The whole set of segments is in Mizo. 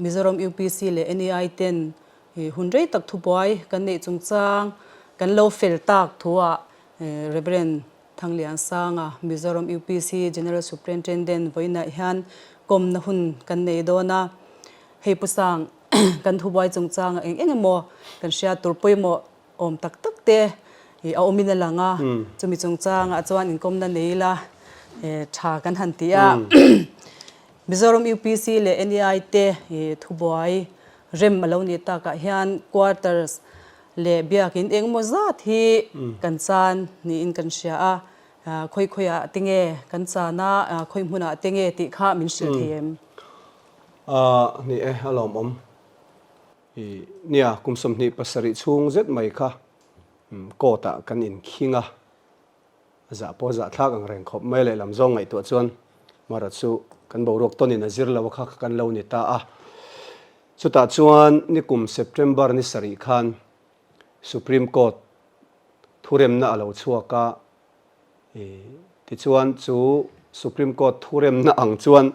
Mizoram UPC leh NEI ten hun rei tak thubuai kan neih chungchang kan lo fel tak thuah Rev. Thangliansanga, Mizoram UPC General Superintendent vawiinah hian kawmna hun kan nei dawn a. Hei Pu Sang, kan thubuai chungchangah eng eng emaw kan hriat tur pawimawh awm tak tak te a awmin a lang a, chumi chungchangah chuan inkawmna nei ila tha kan han ti a. Mizoram UPC leh NEI te thubuai rem a lo nih takah hian quarters leh biakin engemaw zat hi kan chan niin kan hria a, khawi khawiah te nge kan chan a, khawi hmunah te nge tih kha min hrilh thei em? Ni e, a lawmawm. I, nia, kum 27 chhung zet mai kha court ah kan inkhing a, a zah pawh a zah thlak ang reng khawp mai lehlam zawng ngaihtuah chuan Mara chu kan boruak tawnin a zir lo a kha kha kan lo ni ta a. Chutah chuan nikum September ni sarih khan Supreme Court thuremna a lo chhuak a, i, tichuan chu Supreme Court thuremna ang chuan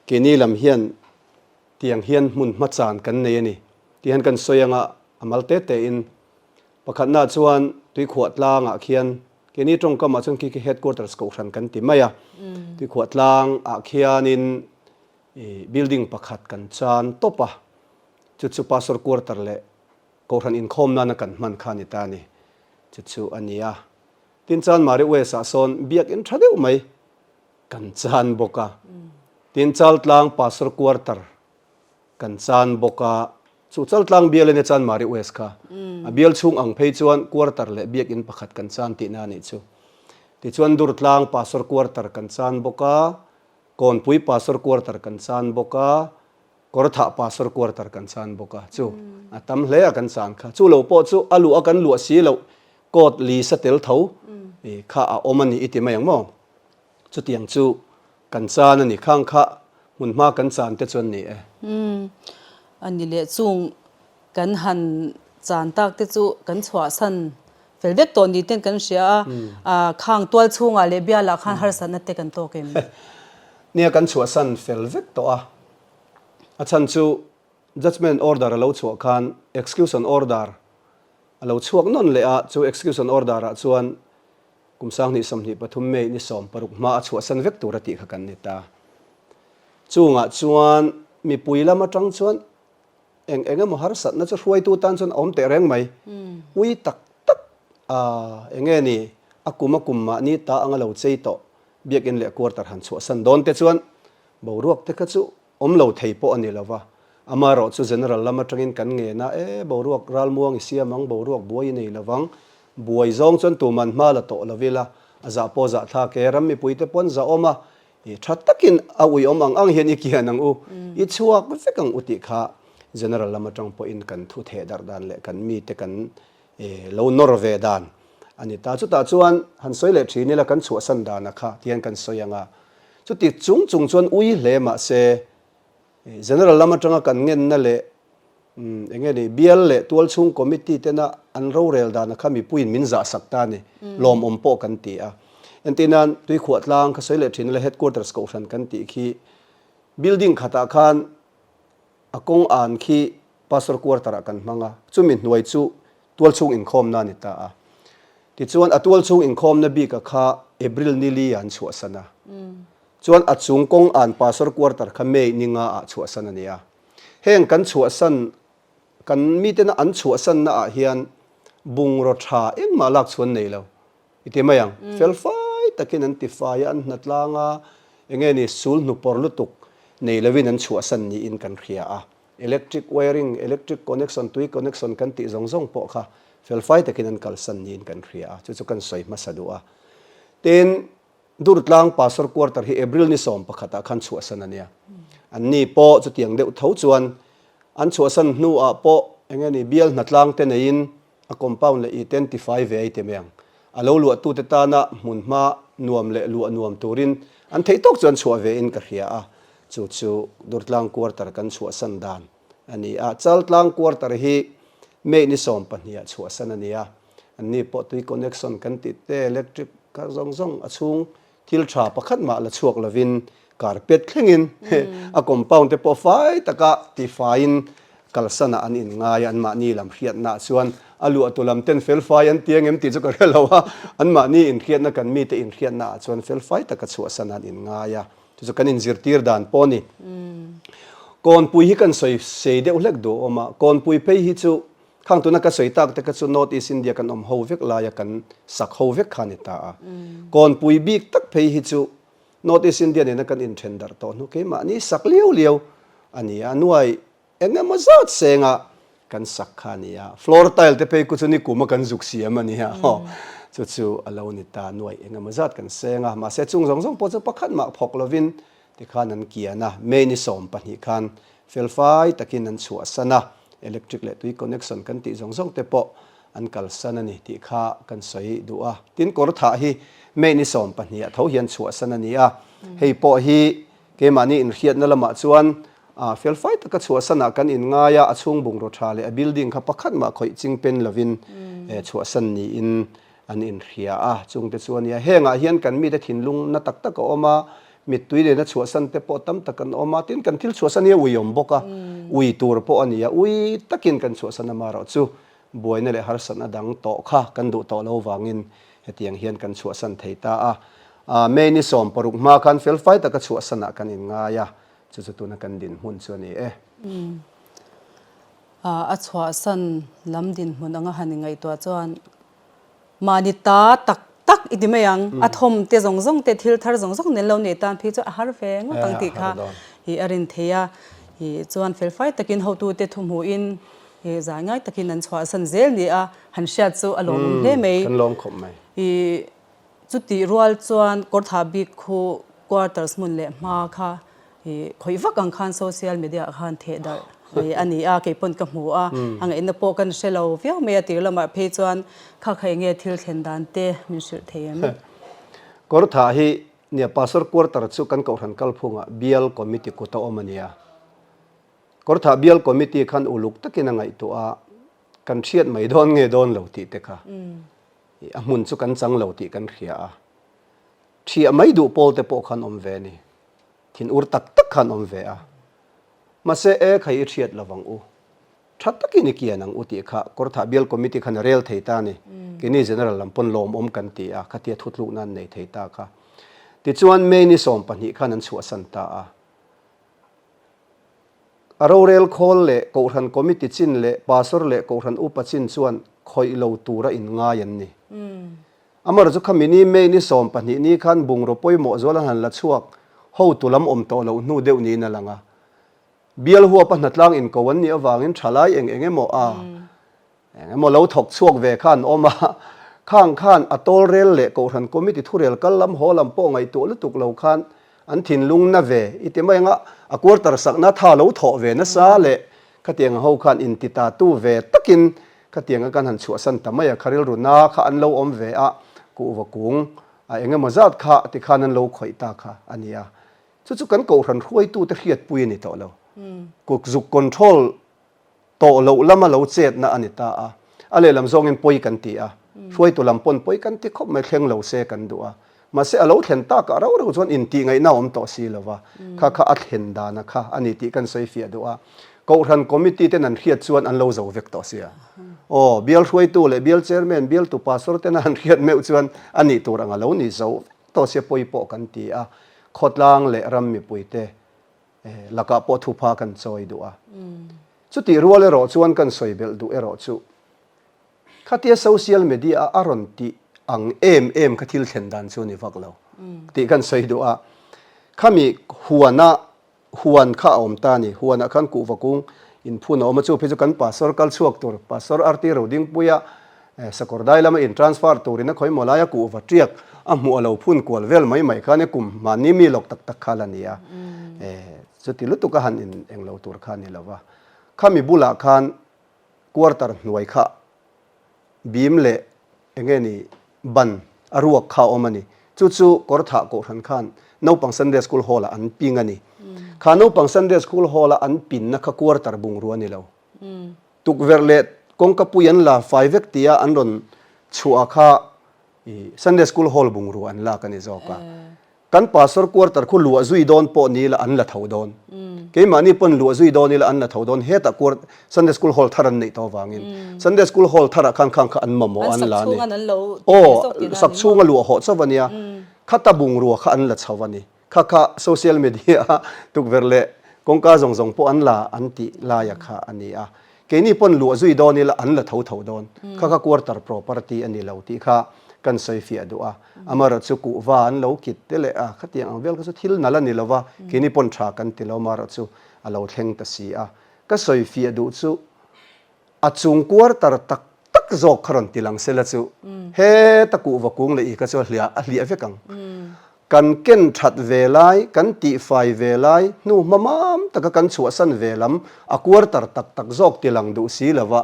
keini lam hian Tiang hian hmun hmachan kan nei a ni tih hian kan sawi anga a mal te te in. Pakhatna chuan Tuikhuah tlangah khian keini tawngkamah chuan khi khi headquarters kohhran kan ti mai a. Tuikhuah tlangah khianin i building pakhat kan chan tawp a, chu chu pastor quarter leh kohhran inkhawm nana kan hman kha a ni ta a ni. Chu chu a ni a. Tin Chanmari West ah sawn biakin tha deuh mai Kan chan bawk a. Tin Chaltlang Pastor Quarter kan chan bawk a. Chu Chaltlang bial ania Chanmari West kha. A bial chhung ang phei chuan quarter leh biakin pakhat kan chan tihna a nih chu. Tichuan Durtlang Pastor Quarter kan chan bawk a, Kawnpui Pastor Quarter kan chan bawk a, Kawrthah Pastor Quarter kan chan bawk a. Chu a tam hle a kan chan kha. Chu lo pawh chu a luh a kan luah si loh court lisa tel tho kha a awm a ni i ti mai ang maw? Chutiang chu kan chan a ni. Khang kha hmun hma kan chan te chuan ni e. Umm, a ni leh chung kan han chan tak te chu kan chhuahsan fel vek tawh ni ten kan hria a, khang tual chhungah leh bialah khan harsatna te kan tawk em? Nia kan chhuahsan fel vek tawh a, a chhan chu judgement order a lo chhuah khan execution order a lo chhuak nawn leh a, chu execution order ah chuan Kum 2023 May ni 16 hma a chhuahsan vek tur a tih kha kan ni ta. Chungah chuan mipui lam atang chuan eng eng emaw harsatna chu hruaitu tan chuan a awm teh reng mai. Ui tak tak a eng nge ni a kum a kum mahni ta anga lo chei tawh biakin leh quarter han chhuahsan dawn te chuan boruak te kha chu Awm lo thei pawh a ni lo va, amaherawh chu General lam atangin kan ngen a, e, boruak ralmuang i siam ang, boruak buai i nei lo vang, buai zawng chuan tuman hma la tawh lo ila, a zah pawh zah thlak e, ram mipuite pawn zah awm a, i tha takin a ui awm ang ang hian i kian ang u, i chhuak vek ang u tih kha General lam atang pawhin kan thu theh darh dan leh kan mite kan lo nawr ve dan a ni ta. Chutah chuan han sawi leh thin ila kan chhuahsan dana kha tihian kan sawi ang a, Chuti chung chung chuan ui hle mah se, General lam atanga kan ngenna leh eng nge ni, bial leh tualchhung committee tena an rorel dana kha mipuiin min zahsak ta a ni, lawmawm pawh kan ti a. Entirnan, Tuikhuah tlang kha sawi leh thin ila headquarters kohhran kan tih khi building khatah khan A kawng an khi Pastor quarter ah kan hmang a, chumi hnuai chu tualchhung inkhawmna a ni ta a. Tichuan a tualchhung inkhawmna bika kha April ni li ah an chhuahsan a. Chuan a chung kawng an Pastor quarter kha May ni nga ah chhuahsan a ni a. Heng kan chhuahsan, kan mitena an chhuahsanna ah hian bungraw tha engmah lak chhuan nei lo. I ti mai ang. Fel fai takin an ti fai a, an hna tlang a, eng nge ni sul hnu pawr lutuk nei lovin an chhuahsan niin kan hria a. Electric wiring, electric connection, tui connection kan tih zawng zawng pawh kha fel fai takin an kalsan niin kan hria a, chu chu kan sawi hmasa duh a. Tin, Durtlang Pastor Quarter hi April ni 11 ah khan chhuahsan a nia. Anni pawh chutiang deuh tho chuan an chhuahsan hnuah pawh eng nge ni bial hnatlang te neiin A compound leh i tentify ve a i ti mai ang. A lo luahtute tana hmunhma nuam leh luah nuam turin an theih tawk chu an chhuah ve in ka hria a, chu chu Durtlang quarter kan chhuahsan dan a ni a. Chaltlang quarter hi May ni 12 ah chhuahsan a ni a, anni pawh tui connection kan tih te, electric kha zawng zawng a chhung thil tha pakhat mah la chhuak lovin Carpet thlengin a compound te pawh fai taka tifaiin kalsanah an inngai a, anmahni lam hriatnaah chuan a luahtu lam ten felfai an ti angem tih chu ka hre lo a, anmahni inhriatna kan mite inhriatnaah chuan felfai taka chhuahsan an inngai a, chu chu kan inzirtir dan pawh a ni. Kawnpui hi kan sawi sei deuh hlek duh awm a, kawnpui phei hi chu khang tuna ka sawi tak te kha chu North East India kan awm ho vek laia kan sak ho vek kha a ni ta a, kawnpui bik tak phei hi chu North East India nena kan inthen darh tawh hnu keimahni sak liau liau a ni a, nuai eng emaw zat senga kan sak kha a ni a, floor tile te phei ku chu nikuma kan zuk siam a ni a, chu chu a lo ni ta, nuai eng emaw zat kan seng a, mahse chung zawng zawng pawh chu pakhat mah phawk lovin tikhan an kian a, May ni 12 khan felfai takin an chhuahsan a, electric leh tui connection kan tih zawng zawng te pawh an kalsan a ni tih kha kan sawi duh a. Tin, kawr thah hi May ni 12 ah tho hian chhuahsan a ni a. Hei pawh hi keimahni inhriatna lamah chuan felfai taka chhuahsanah kan inngai a, a chhung bungraw tha leh a building kha pakhat mah khawih ching pen lovin chhuahsan niin an inhria a. Chungte chu a nia. Hengah hian kan mite thinlung na tak tak a awm a, mittui nena chhuahsan te pawh tam tak an awm a. Tin, kan thil chhuahsan hi a ui awm bawk a, ui tur pawh a ni a, ui takin kan chhuahsan amaherawh chu Buaina leh harsatna dang tawh kha kan duh tawh lo vangin hetiang hian kan chhuahsan thei ta a. May ni 16 hma khan felfai taka chhuahsanah kan inngai a, chu chu tuna kan dinhmun chu a ni e. A chhuahsan lam dinhmun anga han ingaihtuah chuan mahni ta tak tak i ti mai ang, a thawm te zawng zawng te thil thar zawng zawng nen lo nei tan phei chu a har ve ngawt ang tih kha a rin thei a. Chuan felfai takin hotute thuhmuhin He zai ngai takin an chhuahsan zel ni a, han hriat chu a lawmawm hle mai. Kan lawm khawp mai. I chutih rual chuan Kawrthah bik khu quarters hmun leh hma kha i khawih vak ang khan social media ah khan theh darh a ni a, kei pawn ka hmu a, a ngaihna pawh kan hre lo viau mai a, tir lamah phei chuan kha kha enge thil thlen dan te min hrilh thei em? Kawrthah hi nia Pastor quarter chu kan kohhran kalphungah bial committee kut a awm a nia. Kawrthah Bial Committee khan uluk takin a ngaihtuah a, kan hriat mai dawn nge dawn lo tih te kha a hmun chu kan chang lo tih kan hria a, thiah mai duh pawl te pawh khan awm ve a ni, thin ur tak tak khan awm ve a, mahse e khai i hriat lo vang u, tha takin i kian ang u tih kha Kawrthah Bial Committee khan a rel thei ta a ni, keini General lam pawn lawmawm kan ti a, khatia thutlukna an nei thei ta kha. Tichuan May ni 12 khan an chhuahsan ta a. A rorel khawl leh Kohhran Committee chin leh Pastor leh Kohhran Upa chin chuan khawih lo tura inngai an ni. Amaherawhchu khami ni May ni 12 ni khan bungraw pawimawh zual an han la chhuak hotu lam awm tawh loh hnu deuh niin a lang a. Bial huapa hnatlang inko an nih avangin thalai eng eng emaw a Eng emaw lo thawk chhuak ve kha an awm a, khang khan a tawlrel leh Kohhran Committee thurel kal lam haw lam pawh ngaihtuah lutuk lo khan an thinlung na ve i ti mai anga a quarter sakna tha lo thawh ve nasa leh khatiang ho khan inti ta tu ve takin khatianga kan han chhuahsan ta mai a, kha rilru na kha an lo awm ve a, kuhva kung a eng emaw zat kha tikhan an lo khawih ta kha a ni a, chu chu kan Kohhran hruaitute hriatpui a ni tawh lo, kuk zuk control Tawh loh lama lo chetna a ni ta a, a lehlam zawngin pawi kan ti a, hruaitu lam pawn pawi kan ti khawp mai, thleng lo se kan duh a, mahse a lo thlen takah rau rau chuan intih ngaihna a awm tawh si lo va, kha kha a thlen dana kha a ni tih kan sawi fiah duh a, Kohhran Committee ten an hriat chuan an lo zo vek tawh sia. Aw, bial hruaitu leh bial chairman, bialtu pastor tena an hriat meuh chuan a nih tur ang a lo ni zo vek tawh sia pawi pawh kan ti a, khawtlang leh ram mipuite Lakah pawh thupha kan chawi duh a. Chutih rual erawh chuan kan sawi belh duh erawh chu khatia social media a a rawn tih ang em em kha thil thlen dan chu a ni vak lo tih kan sawi duh a. Khami huana huan kha a awm ta a ni. Huanah khan kuhva kung inphun a awm a, chu phei chu kan pastor kal chhuak tur Pastor RT Rodingpuia Sakawr dai lama in transfer turin a khawimaw laia kuhva tiak a hmuh a lo phun kual vel mai mai khan e kum mahni mi lawk tak tak kha la ni a, chuti lutuk a han in eng lo tur kha a ni lo va. Khami bulah khan quarter hnuai kha bim leh eng nge ni ban a ruak kha a awm a ni. Chu chu Kawrthah Kohhran khan naupang Sunday School Hall ah an ping a ni. Kha naupang Sunday School Hall a an pinna kha quarter bungrua a ni lo. Tukverh leh kawngka pui an la fai vek tia an rawn chhuah kha i Sunday School Hall bungrua an lak a ni zawk a. Kan pastor quarter khu luah zui dawn pawh ni ila an la tho dawn. Keimahni pawn luah zui dawn ila an la tho dawn. Hetah quar Sunday School Hall thar an neih tawh avangin Sunday School Hall tharah khan khang kha an mamawh an la a ni. Aw, sak chhunga luah hawh chauh a nia. Khata bungrua kha an la chho a ni. Kha kha social media a tukverh leh kawngka zawng zawng pawh an la an tih laia kha a ni a. Keini pawn luah zui dawn ila an la tho tho dawn. Kha kha quarter property a ni lo tih kha kan sawi fiah duh a. Amaherawh chu kuhva an lo kit te leh a, khatiang ang vel kha chu thil nalh a ni lo va, keini pawn tha kan ti lo amaherawh chu a lo thleng ta si a. Ka sawi fiah duh chu a chung quarter tak tak zawk kha rawn ti lang sela chu heta kuhva kung leh i kha chu a hliah a hliah vek ang. Kan ken that ve lai, kan tihfai ve lai, hnu hma mam taka kan chhuahsan ve lam a quarter tak tak zawk ti lang duh si lova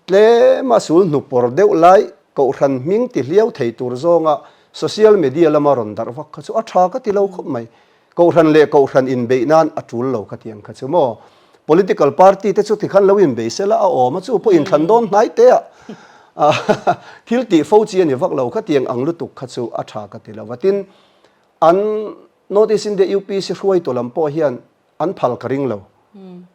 tlema sul hnu pawr deuh lai kohhran hming ti hliau thei tur zawnga social media lama rawn darh vak kha chu a tha ka ti lo khawp mai. Kohhran leh kohhran inbeih nan a tul lo kha tiang kha chu maw. Political party te chu tikhan lo inbei sela a awm a, chu pawh inthlan dawn hnai te ah thil tih fo chi a ni vak lo kha tiang ang lutuk kha chu a tha ka ti lo va. Tin, an North East India UPC hruaitu lam pawh hian an phal ka ring lo.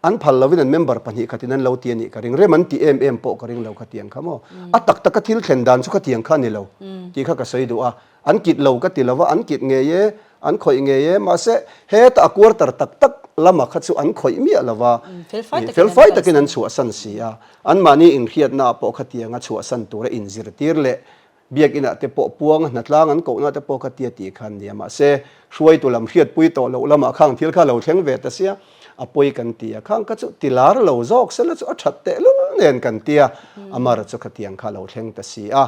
An phal lovin an member 2 khatin an lo ti a nih ka ring. Rem an ti em em pawh ka ring lo khatiang kha maw. A tak taka thil thlen dan chu khatiang kha a ni lo tih kha ka sawi duh a. An kit lo ka ti lo va, an kit ngei e, an khawih ngei e, mahse heta a quarter tak tak lama kha chu an khawih miah lo va, felfai takin an chhuahsan si a. Anmahni inhriatnaah pawh khatianga chhuahsan tura inzirtir leh Biakinah te pawh puang a hnatlang an kohna te pawh kha tia tih khan nia mahse hruaitu lam hriatpui tawh loh lamah khang thil kha lo thleng ve ta sia a pawi kan ti a khang kha chu ti lar lo zawk sela chu a that tehlul nen kan tia Amara chu khatiang kha lo thleng ta si a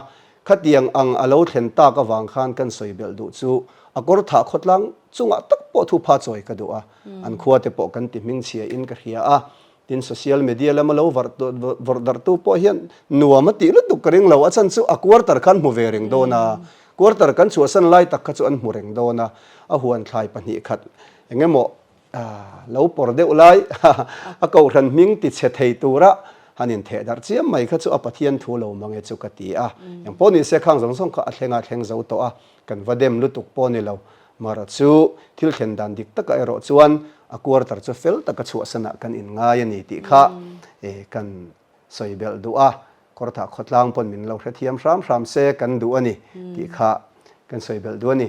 khatiang ang a lo thlen tak avang khan kan sawi belh duh chu a kawr thah khawtlang chungah tak pawh thupha chawi ka duh a an khua te pawh kan ti hmingchhia in ka hria a Tin, social media lama lo vawrh darhtu pawh hian nuam a tih lutuk ka ring lo. A chhan chu a quarter kha an hmu ve reng dawn a, quarter kan chhuahsan lai tak kha chu an hmu reng dawn a, a huan thlai 2 khat eng emaw lo pawr deuh lai a kohhran hming ti chhe thei tura han intheh darh chiam mai kha chu a Pathian thu lo mang e chu ka ti a. Engpawh ni se khang zawng zawng kha a thleng a thleng zo tawh a, Kan va dem lutuk pawh ni lo. Mara chu thil thlen dan dik takah erawh chuan a quarter chu fel taka chhuahsanah kan inngai a ni tih kha kan sawi belh duh a, Kawrthah khawtlang pawn min lo hrethiam hram hram se kan duh a ni tih kha kan sawi belh duh a ni.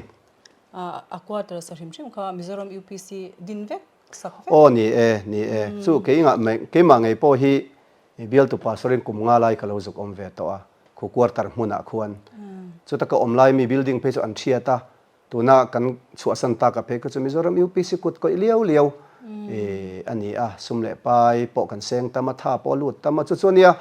A quarter sa hrim hrim kha Mizoram UPC din vek sak vek. Aw ni e, ni e. Chu keimah ngei pawh hi Bialtu Pastorin kum nga lai ka lo zuk awm ve tawh a, khu quarter hmunah khuan. Chuta ka awm lai mi building phei chu an thiat a, tuna kan chhuahsan tak a phei kha chu Mizoram UPC kut kawih liau liau a ni a, sum leh pai pawh kan seng tam a, tha pawh a lut tam a, chu chu ania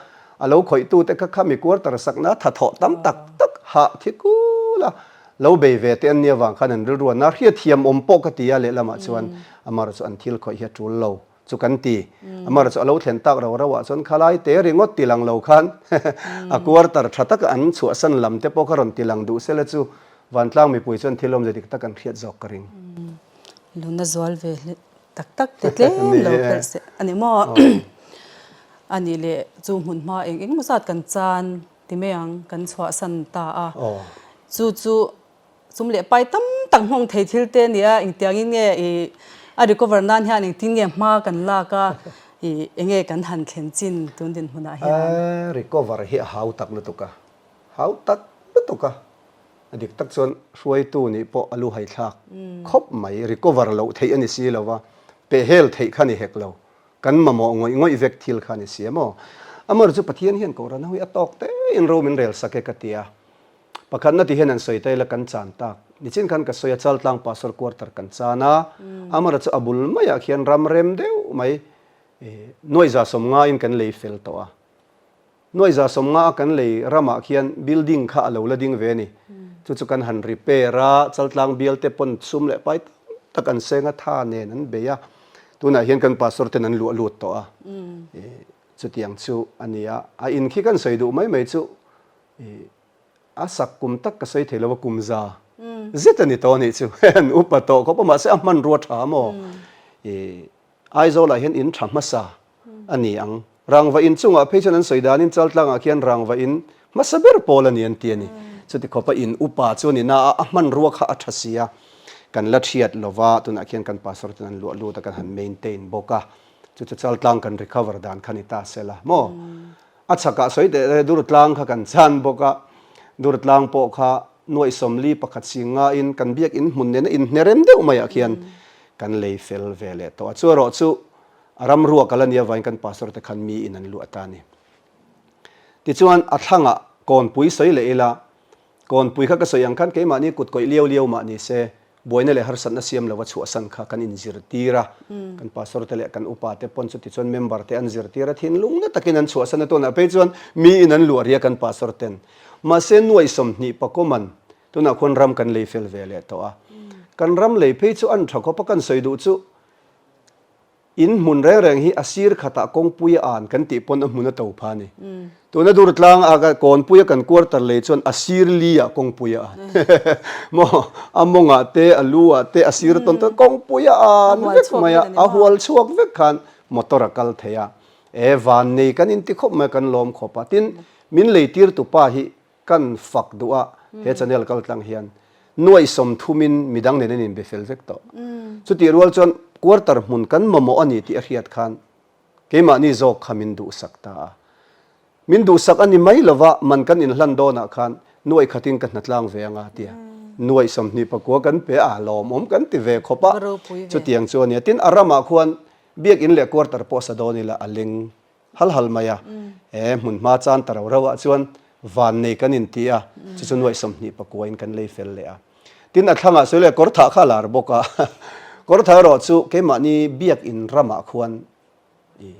a lo khawihtute kha kha mi quarter sakna tha thawh tam tak tak hah thi kul a, lo bei ve te an nia vang khan an rilru a na hriatthiam awm pawh ka ti a, lehlamah chuan amaherawhchu an thil khawih hi a tul lo. Chu kan ti. Amar chu a lo thlen tak ro ro ah chuan khalai te ringawt ti lang lo khan a quarter tha taka an chhuahsan lam te pawh kha rawn ti lang duh sela chu vantlang mipui chuan thil awmze dik tak an hriat zawk ka ring. Luna zual ve hle tak tak te tlem lo phelh se a ni maw? A nih leh chu hmun hma eng eng maw zat kan chan ti mai ang kan chhuahsan ta a. Chu chu Sum leh pai tam tak hmawng thei thil te nia, engtiangin nge i a recover nan hian engtin nge hma kan lak a, i enge kan han thlen chin tun dinhmunah hian? E, recover hi a hau tak lutuk a, hau tak lutuk a, a dik tak chuan hruaitu nih pawh a lu haithlak khawp mai, recover loh theih a ni si lo va, pehhel theih kha ni hek lo, kan mamawh ngawih ngawih vek thil kha a ni si a maw? Amaherawhchu Pathian hian Kohhran ho hi a tawk tein ro min rel sak e ka ti a. Pakhatna ti hian an sawi ta ila kan chan tak. Nichin khan ka sawi a Chaltlang Pastor Quarter kan chan a, Amara chu a bul maiah khian ram rem deuh mai nuaihza 50 in kan lei fel tawh a. Nuaihza 50 a kan lei ramah khian building kha a lo la ding ve a ni. Chu chu kan han repair a, Chaltlang bial te pawn sum leh pai tam tak an seng a, tha nen an bei a. Tunah hian kan Pastor ten an luah lut tawh a. Chutiang chu a ni a. A in khi kan sawi duh mai mai chu A sak kum tak ka sawi thei lo a, kum za zet a ni tawh a nih chu. An upa tawh khawp a, mahse a hmanrua tha maw? I Aizawlah hian in tha hmasa a ni ang. Rangva in chungah phei chuan an sawi danin Chaltlangah khian rangva in hmasa ber pawl a ni an ti a ni. Chuti khawpa in upa chu a ni na a, a hmanrua kha a tha si a. kan la thiat lova, tunah khian kan pastor ten an luah lut a, kan han maintain bawk a, chu chu Chaltlang kan recover dan kha ni ta sela maw? A chhakah sawi teh e, Durtlang kha kan chan bawk a, Durtlang pawh kha nuaih 41 ngain kan biakin hmun nena inhnerem deuh maiah khian kan lei fel ve leh tawh a, chu erawh chu a ram ruak a la nia vangin kan pastor te khan miin an luah ta a ni. Tichuan a thlangah kawnpui sawi leh ila, kawnpui kha ka sawi ang khan keimahni kut kawih liau liau mah ni se, buaina leh harsatna siam lova chhuahsan kha kan inzirtir a, kan pastor te leh kan upa te pawn chuti chuan member te an zirtir a, thinlung na takin an chhuahsan a, tunah phei chuan miin an luah ria kan pastor ten. Mahse nuaih 20 pakawman tunah khuan ram kan lei fel ve leh tawh a, kan ram lei phei chu an tha khawp a, kan sawi duh chu In hmun reng reng hi a sir khatah kawngpui a an kan tih pawn a hmun a to pha a ni. Tuna Durtlang a kawnpui a kan quarter lei chuan a sir li ah kawngpui a an. Maw a mawngah te a lu ah te a sir tawn tawn kawngpui a an vek mai a, a hual chhuak vek khan motor a kal thei a. E van nei kan inti khawp mai a kan lawm khawp a. Tin min lei tir tu pa hi Kan fak duh a, he channel kal tlang hian nuaih 30 in midang nen an inbe fel vek tawh. Chutih rual chuan quarter hmun kan mamawh a ni tih a hriat khan keimahni zawk kha min duhsak ta a. Min duhsak a ni mai lova man kan inhlan dawnah khan nuaih khatin ka hnatlang ve anga tia nuaih 29 kan pe a, lawmawm kan ti ve khawp a. Chutiang chu a nia. Tin, a ramah khuan biakin leh quarter pawh sa dawn ila a leng Hal hal mai a, he hmun hma chan ta rau rau ah chuan van nei kan inti a, chu chu nuaih 29 in kan lei fel leh a. Tin, a thlangah sawi leh kawr thah kha a lar bawk a, kawr thah erawh chu keimahni biakin ramah khuan i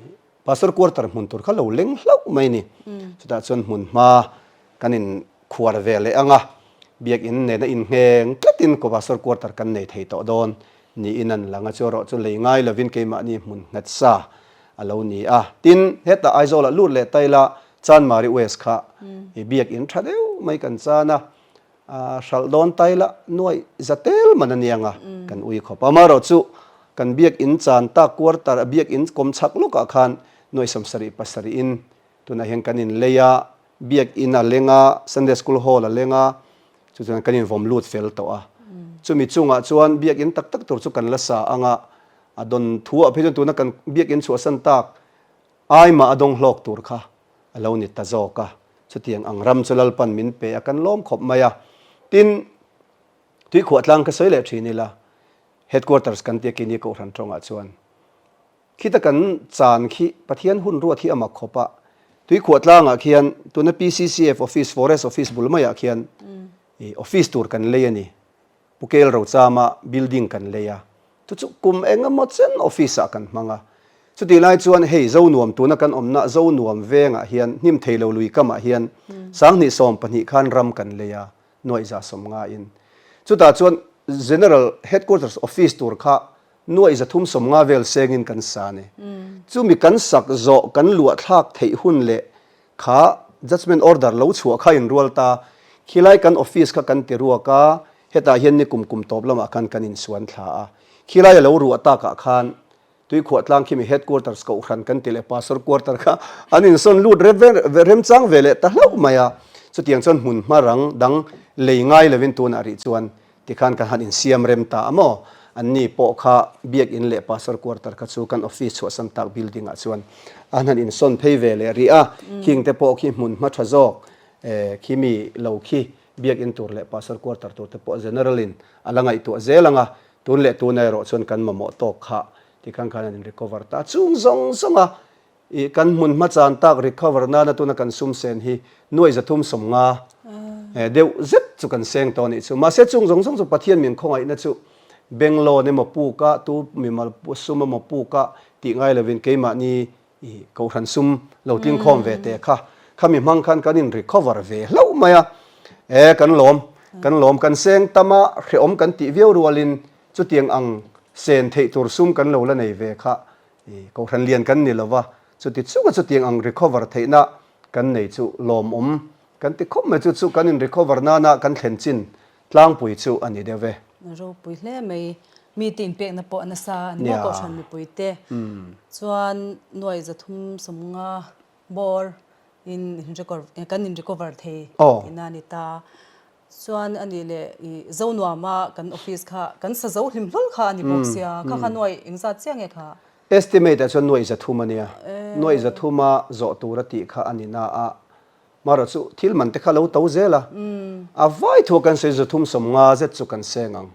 pastor quarter hmun tur kha lo leng hlauh mai ni. Chutah chuan hmun hma kan in khuar ve leh ang a, biakin nena inngheng tlatin pastor quarter kan nei thei tawh dawn niin an lang a, chu erawh chu lei ngai lovin keimahni hmun nghet sa a lo ni a. Tin, hetah Aizawlah lut leh ta ila Chanmari West kha i biakin tha deuh mai kan chan a, hralh dawn ta ila nuaih za tel man a niang a, kan ui khawp a. Amaherawh chu kan biakin chan tak quarter a biakin kawm chhak lawkah khan nuaih 77 in tunah hian kan inlei a, biakin a leng a, Sunday School Hall a leng a, chu chuan kan invawm lut fel tawh a. Chumi chungah chuan biakin tak tak tur chu kan la sa ang a, a dawn thu ah phei chuan tuna kan biakin chhuahsan tak aimah a dawng hlawk tur kha a lo ni ta zawk a. Chutiang ang ram chu Lalpan min pe a, kan lawm khawp mai a. Tin, Tuikhuahtlang ka sawi leh thin ila, Headquarters kan tia kini Kohhran tawngah chuan Khita kan chan khi Pathian hun ruat hi a mak khawp a, Tuikhuah tlangah khian tuna PCCF office, Forest office bul maiah khian i office tur kan lei a ni. Pu Kel Rochama building kan lei a, chu chu kum eng emaw chen office ah kan hmang a. Chutih lai chuan hei Zonuam tuna kan awmna Zonuam vengah hian hnim theilo lui kamah hian 2012 khan ram kan lei a, nuaih 150 in. Chutah chuan General Headquarters office tur kha Nuaih 350 vel sengin kan sa a ni. Chumi kan sak zawh kan luah thlak theih hun leh kha judgement order lo chhuah kha inrual ta. Khilai kan office kha kan ti ruak a, hetah hian ni kum kum tawp lamah khan kan insuan thla a. Khilai a lo ruah takah khan Tuikhuah tlang khimi headquarters kohhran kan ti leh pastor quarter kha an insawn lut remchang ve leh ta hlauh mai a. Chutiang chuan hmun hma rang dang lei ngai lovin tunah rih chuan Tikhan kan han insiam rem ta a maw? Anni pawh kha Biakin leh Pastor Quarter kha chu kan office chhuahsan tak building ah chuan an han insawn phei ve leh rih a. Khing te pawh khi hmun hma tha zawk khi mi lo khi Biakin tur leh Pastor Quarter tur te pawh General in a la ngaihtuah zel ang a. Tun leh tuna erawh chuan kan mamawh tawk kha tikhan khan an in recover ta chung zawng zawng a. I kan hmun hma chan tak recover nana tuna kan sum sen hi nuaih 350 deuh zet chu kan seng tawh a nih chu. Mahse chung zawng zawng chu Pathian min khawngaihna chu bank loan emaw puk a, tu mimal sum emaw puk a tih ngai lovin keimahni i kohhran sum lo tling khawm ve teh kha khami hmang khan kan in recover ve hlauh mai a. E kan lawm, kan lawm kan seng tam a, hrehawm kan tih viau rualin chutiang ang sen theih tur sum kan lo la nei ve kha I kohhran lian kan ni lova, chuti chunga chutiang ang recover theihna kan nei chu lawmawm kan ti khawp mai, chu chu kan in recover nana kan thlen chin tlangpui chu a ni deuh ve. Ropui hle mai, mite inpekna pawh a nasa a ni maw kohhran mipuite chuan nuaih 350 bawr in kan in recover thei tihna a ni ta. Chuan a nih leh i Zonuama kan office kha kan sa zo hlim hlawl kha a ni bawk sia, kha kha nuaih engzat chiah nge kha? Estimate ah chuan nuaih 300 a nia, nuaih 300 a zawh tur a tih kha a ni na a, marawh chu thil man te kha lo to zel a, a vai thu a kan sawi 350 zet chu kan seng ang,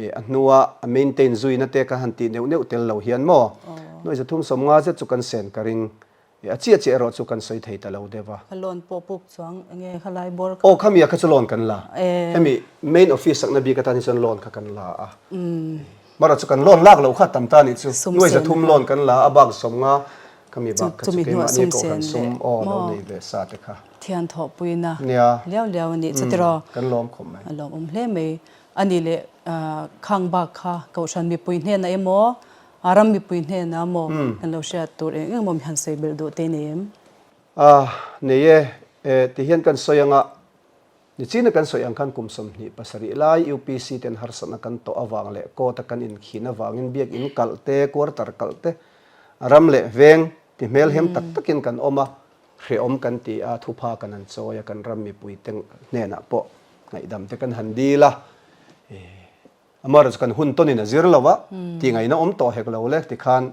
i a hnua a maintain zuina te kan han tih neuh neuh tel lo hian maw nuaih 350 zet chu kan sen ka ring. A chiah chiah erawh chu kan sawi thei ta lo deuh a. Kha loan pawh puk chuang enge kha lai bawr kha. Aw khami ah kha chu loan kan la. Hemi main office sakna bik atan hi chuan loan kha kan la a. Marawh chu kan loan lak loh kha tam ta nih chu. Nuai 300 loan kan la a bak 50 khami bak kha chu keimahni kohhran sum aw lo nei ve sa te kha. Thian thawhpuina liau liau a nih chu tiraw. Kan lawm khawp mai. A lawmawm hle mai. A nih leh khang bak kha kohhran mipui hnenah emaw A ram mipui hnenah maw kan lo hriat tur eng eng maw mi han sawi belh duh te nei em? A, nei e. E, ti hian kan sawi anga, nichina kan sawi ang khan kum 27 lai UPC ten harsatna kan tawh avang leh court a kan inkhin avangin biakin kalh te, quarter kalh te, a ram leh veng ti hmelhem tak takin kan awm a, hrehawm kan ti a, thupha kan han chawi a, kan ram mipui te hnenah pawh ngaihdam te kan han dil a, e, Amaherawhchu chu kan hun tawnin a zir lo a, tih ngaihna awm tawh hek lo le tikhan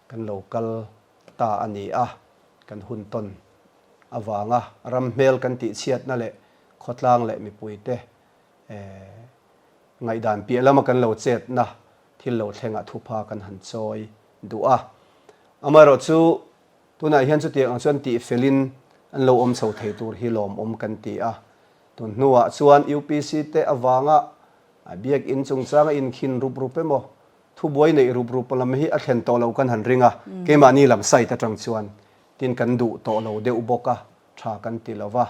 kan lo kal ta a ni a, kan hun tawn avanga ram hmel kan tihchhiatna leh khawtlang leh mipuite ngaihdan piah lama kan lo chetna thil lo thlengah thupha kan han chawi duh a. Amaherawhchu tunah hian chutiang ang chuan tihfelin an lo awm chho thei tur hi lawmawm kan ti a, tun hnuah chuan UPC te avanga A biakinn chungchanga inkhin rup rup emaw, thubuai neih rup rup lam hi a thlen tawh loh kan han ring a, keimahni lam site atang chuan tin kan duh tawh lo deuh bawk a, tha kan ti lo va,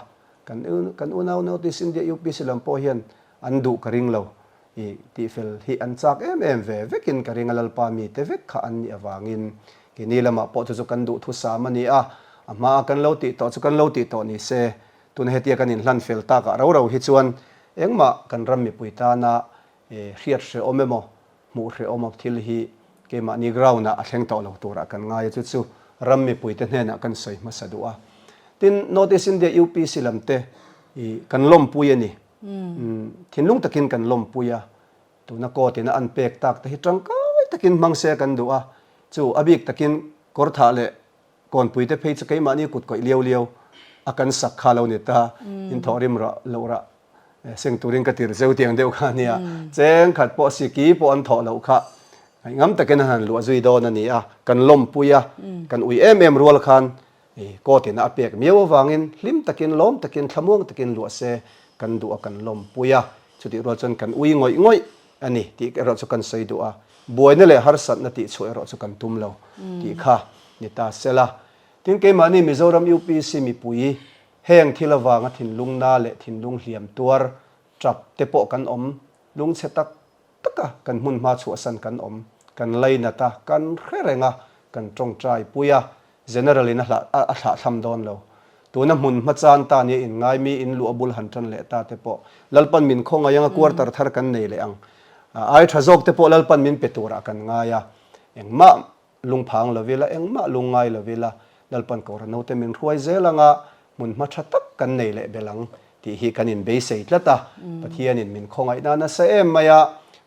kan kan unau Notice India UPC lam pawh hian an duh ka ring lo, i tihfel hi an chak em em ve vekin ka ring a, Lalpa mite vek kha an nih avangin keini lamah pawh chu chu kan duhthusam a ni a, a hmaa kan lo tih tawh chu kan lo tih tawh ni se. Tuna hetia kan inhlan fel takah ro ro hi chuan engmah kan ram mipui tana hriat hrehawm emaw, hmuh hrehawm emaw thil hi keimahni ground-ah a thleng tawh lo turah kan ngai a, chu chu ram mipuite hnenah kan sawi hmasa duh a. Tin, North East India UPC lamte kan lawmpui a ni. Thinlung takin kan lawmpui a, tuna court ina an pek tak te hi tangkai takin hmang se kan duh a, chu a bik takin kawrthah leh Kawnpui te phei chu keimahni kut kawih liau liau a kan sak kha lo ni ta, in thawh rim rah loh rah seng turin ka tir zeu tiang deuh kha a nia. Cheng khat pawh siki pawh an thawh loh kha ngaihngam takin an han luah zui dawn a ni a, kan lawmpui a, kan ui em em rual khan court in a pek miau avangin hlim takin lawm takin thlamuang takin luah se kan duh a kan lawmpui a, chutih rual chuan kan ui ngawih ngawih a ni tih erawh chu kan sawi duh a, buaina leh harsatna tih chhuah erawh chu kan tum lo tih kha ni ta se la. Tin, keimahni Mizoram UPC mipui heng thil avanga thinlung na leh thinlung hliam tuar tap te pawh kan awm lungchhe tak tak a, kan hmun hma chhuahsan kan awm, kan lainat a, kan hre reng a, kan tawngtai pui a, General in a hlah a thlah thlam dawn lo. Tuna hmun hma chan ta nia in ngai mi in luh a bul han tan leh ta te pawh Lalpan min khawngaih anga quarter thar kan nei leh ang. Ai tha zawk te pawh Lalpan min pe turah kan ngai a. Engmah lungphang lo ila, engmah lungngai lo ila, Lalpan Kohhran naute min hruai zel anga hmun hma tha tak kan nei leh bel ang tih hi kan inbeisei tlat a. Pathianin min khawngaihna nasa em mai a,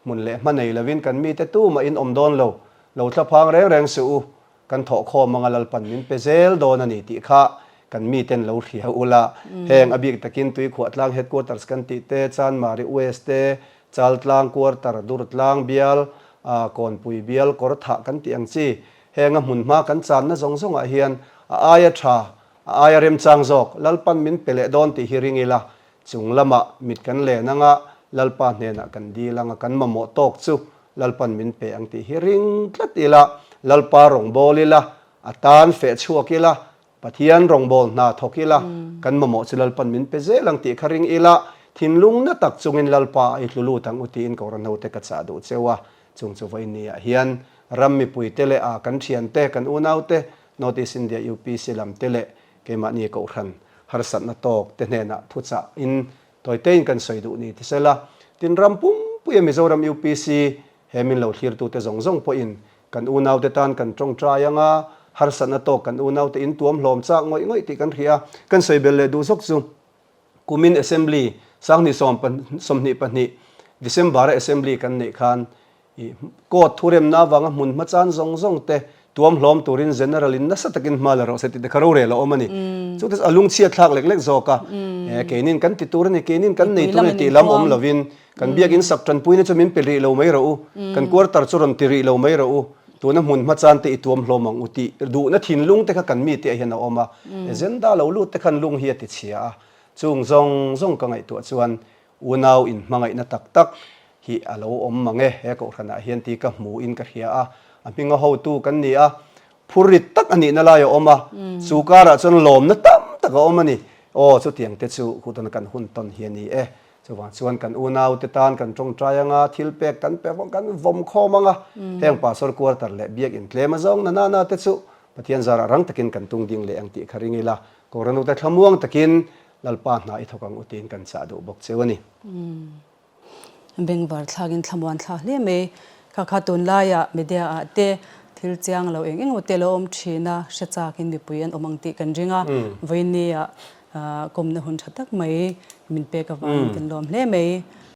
hmun leh hma nei lovin kan mite tumah in awm dawn lo. Lo thlaphang reng reng suh u. Kan thawhkhawm anga Lalpan min pe zel dawn a ni tih kha kan miten lo hria ula. Heng a bik takin Tuikhuahtlang Headquarters kan tih te, Chanmari West te, Chaltlang Quarter, Durtlang Bial, Kawnpui Bial, Kawrthah kan tih ang chi. Heng a hmunhma kan channa zawng zawngah hian a aia tha, a aia remchang zawk Lalpan min pe leh dawn tih hi ring ila, Chung lamah mit kan len anga Lalpa hnenah kan dil anga kan mamawh tawk chu Lalpan min pe ang tih hi ring tlat ila, Lalpa rawngbâwl ila, a tân feh chhuak ila, Pathian rawngbâwl hna thawk ila, kan mamawh chu Lalpan min pe zel ang tih kha ring ila, thinlung na tak chungin Lalpa a i tlu lut ang u tiin Kohhran hote ka chah duh cheu a. Chung chu vawiin hian ram mipuite leh a kan thiante, kan unaute, North East India UPC lamte leh Keimahni Kohhran harsatna tawk te hnenah thuchah in tawitein kan sawi duh ni ti sela, tin ram pumpuia Mizoram UPC he min lo thlirtute zawng zawng pawhin kan unaute tan kan tawngtai anga harsatna tawk kan unaute in tuam hlawm chak ngawih ngawih tih kan hria. Kan sawi bel leh duh zawk chu. Kumin Assembly 2022 December-a Assembly kan neih khan i Court thuremna avanga hmun hmachan zawng zawng te tuam hlawm turin General in nasa takin hma la rawh se tih te kha rorel a awm a ni. Chu te chu a lungchhiat thlak lek lek zawk a, keinin kan ti tur a ni, keinin kan nei tur a ni tih lam awm lovin kan biakin sak tanpuina chu min pe rih lo mai rawh u, kan quarter chu rawn ti rih lo mai rawh u, tuna hmun hmachan te i tuam hlawm ang u tih duhna thinlung te kha kan mite ah hian a awm a, agenda lo lut te khan lung hi a ti chhia a, chung zawng zawng ka ngaihtuah chuan Unau inhmangaihna tak tak hi a lo awm mang e, he kohhranah hian tih ka hmu in ka hria a, a hminga hotu kan ni a, phurrit tak a nihna lai a awm a, chu karah chuan lawmna tam tak a awm a ni. Aw, chutiang te chu kutana kan hun tawn hi a ni e. Chuvang chuan kan unau te tan kan tawngtai anga, thil pek kan pe vawng kan vawm khawm anga, heng pastor quarter leh biakinn tlem a zawng na nana te chu Pathian zarah rang takin kan tung ding leh ang tih kha ring ila, Kohhran ute thlamuang takin Lalpa hna i thawk ang u tiin kan chah duh bawk cheu a ni. Bengvar thlakin thlamuan thlak hle mai. Kha kha tunlaiah media ah te thil chiang lo eng eng emaw te lo awm thin a, hre chakin mipui an awm ang tih kan ring a. Vawiinni ah kawmna hun tha tak mai min pek avangin kan lawm hle mai.